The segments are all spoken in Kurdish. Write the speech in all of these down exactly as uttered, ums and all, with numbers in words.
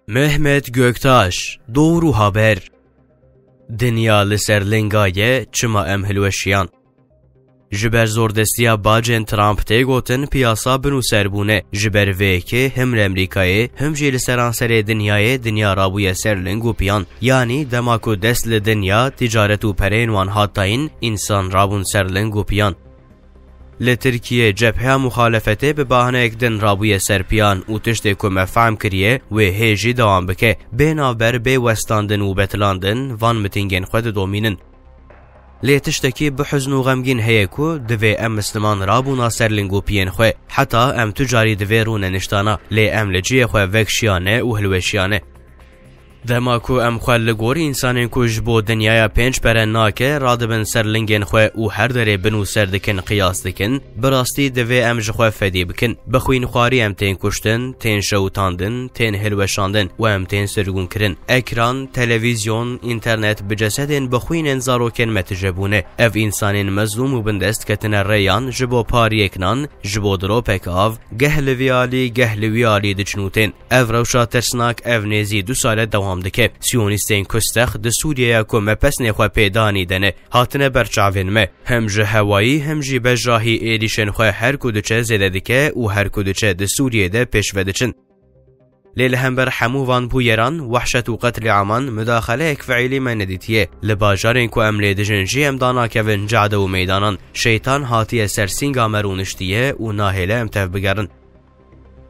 Mehmet Göktaş, Doğru Haber. Dinya li ser linga ye, çima em hilweşiyan? Ji ber zordestiya bacên Trump tê gotin piyasa binûser bûne. Ji ber vê yekê him li Amerîkayê, him jî li seranserê dinyayê dinya rabûye ser ling û piyan. Yanî dema ku dest li dinya, ticaret û pereyên wan hat dayîn, însan rabûn ser ling û piyan. Li Tirkiyê cebheya muxalefetê bi bahaneyek din rabûye ser piyan û tiştê ku me fehm kiriye, wê hê jî dewam bike. Bê navber, bê westandin û betilandin van mitîngên xwe didomînin. Lê tiştekî bi huzn û xemgîn heye ku divê em misliman rabûna ser ling û piyên xwe. Heta em tu carî divê rûne niştana, lê em li cihê xwe vekşiyane û hilweşiyane. Dema ku em xwe li gor însanên ku ji bo dinyaya pênc pere nake, radibin ser lingên xwe û her derê binûser dikin, qiyas dikin, bi rastî divê em ji xwe fedî bikin. Bi xwînxwarî em tên kuştin, tên şewitandin, tên hilweşandin û em tên sirgûnkirin. Ekran, televîzyon, înternet bi cesedên bi xwînên zarokên me tije bûne. Ev însanên mezlûm û bindest ketine rêyan ji bo pariyek nan, ji bo diropek av, geh li vî alî, geh li wî alî diçin û tên. Ev rewşa tirsnak ev nêzî du sale dewam dike. Siyonîstên kustex di Sûriyeya ku me pesnê xwe pê danî de ne, hatine ber çavên me. Hem ji hewayî hem jî bejahî êrîşên xwe her ku diçe zêde dike û her ku diçe di Sûriyê de pêş ve diçin. Lê li hember hemû van bûyeran, wehşet û qetlîaman, mudaxeleyek fiîlî me nedîtiye. Li bajarên ku em lê dijin jî em danakevin cade û meydanan. Şeytan hatiye ser sînga me rûniştiye û nahêle em tev bigerin.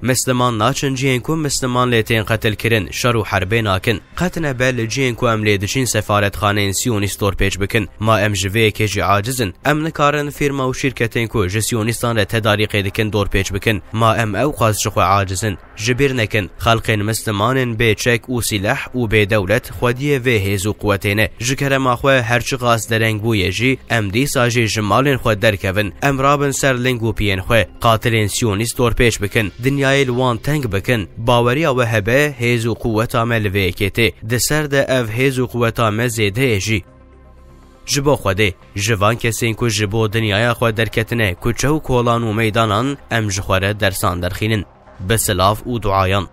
Misliman naçin cihên ku Misliman lê tên qetilkirin, şer û herbê nakin. Qet nebe li cihên ku em lê diçin sefaretxaneyên Siyonîst dorpêç bikin. Ma em ji vê yekê jî aciz in? Em nikarin fîrma û şîrketên ku ji Siyonîstan re tedarîqê dikin dorpêç bikin. Ma em ewqas ji xwe aciz in? Ji bîr nekin, xelqên Misliman in bê çek û sîleh û bê dewlet xwediyê vê hêz û quwetê ne. Ji kerema xwe her çiqas dereng bûye jî, em dîsa jî ji malên xwe derkevin. Em rabin ser ling û piyên xwe. Qatilên Siyonîst dorpêç bikin. Dinyayê li wan teng bikin. Baweriya we hebe, hêz û quweta me li vê yekê tê. Di ser de ev hêz û quweta me zêde ye jî. Ji bo Xwedê, ji van kesên ku ji bo dinyaya xwe derketine kuçe û kolan û meydanan, em ji xwe re dersan derxînin. Bi silav û duayan.